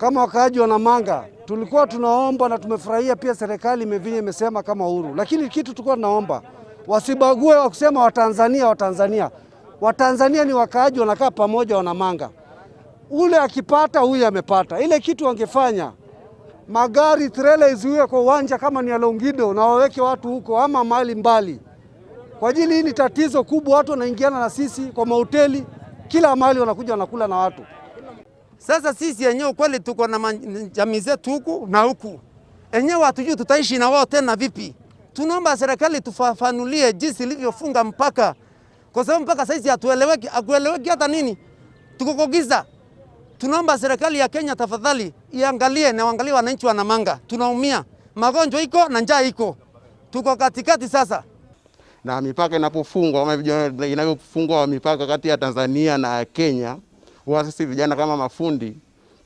Kama wakaaji wa Namanga tulikuwa tunaomba na tumefurahia pia serikali imevinya imesema kama uhuru, lakini kitu tulikuwa tunaomba wasibague wa kusema Watanzania Watanzania. Watanzania ni wakaaji wanakaa pamoja Wanamanga, ule akipata huyu amepata. Ile kitu wangefanya magari trela izuiwe kwa uwanja kama ni ya Longido na waweke watu huko ama mahali mbali, kwa ajili hii ni tatizo kubwa. Watu wanaingiana na sisi kwa mahoteli, kila mahali wanakuja wanakula na watu. Sasa sisi yenyewe kweli tuko na jamii zetu huku na huku, enyewe hatujui tutaishi na wao tena vipi. Tunaomba serikali tufafanulie jinsi ilivyofunga mpaka, kwa sababu mpaka saizi hatueleweki, hakueleweki hata nini, tuko kwa giza. Tunaomba serikali ya Kenya tafadhali iangalie na waangalie wananchi wa Namanga, tunaumia, magonjwa iko na njaa iko, tuko katikati sasa. Na mipaka inapofungwa kama vijana inavyofungwa mipaka kati ya Tanzania na Kenya, huwa sisi vijana kama mafundi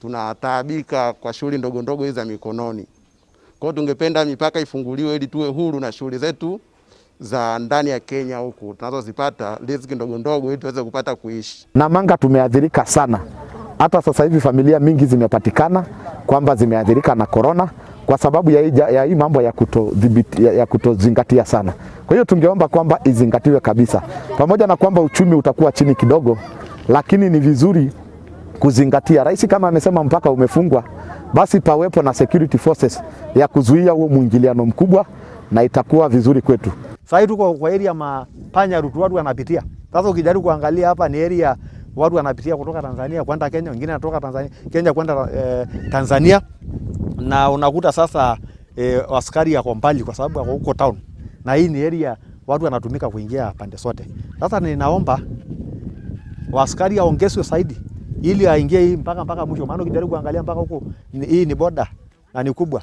tunataabika kwa shughuli ndogo ndogo hizi za mikononi. Kwa hiyo tungependa mipaka ifunguliwe ili tuwe huru na shughuli zetu za ndani ya Kenya huku tunazozipata riziki ndogo ndogo ili tuweze kupata kuishi. Namanga tumeathirika sana, hata sasa hivi familia mingi zimepatikana kwamba zimeathirika na korona kwa sababu ya hii mambo ya kutodhibiti, ya kutozingatia sana. Kwa hiyo tungeomba kwamba izingatiwe kabisa, pamoja na kwamba uchumi utakuwa chini kidogo, lakini ni vizuri kuzingatia. Rais kama amesema mpaka umefungwa, basi pawepo na security forces ya kuzuia huo mwingiliano mkubwa, na itakuwa vizuri kwetu. Sasa tuko kwa area mapanya route watu wanapitia. Sasa ukijaribu kuangalia hapa ni area watu wanapitia kutoka Tanzania kwenda Kenya, wengine wanatoka Tanzania Kenya kwenda Tanzania, na unakuta sasa askari yako mbali kwa sababu yako huko town, na hii ni area watu wanatumika kuingia pande zote. Sasa ninaomba askari aongezwe zaidi ili aingie hii mpaka mwisho, maana ukijaribu kuangalia mpaka huko hii ni border na ni kubwa.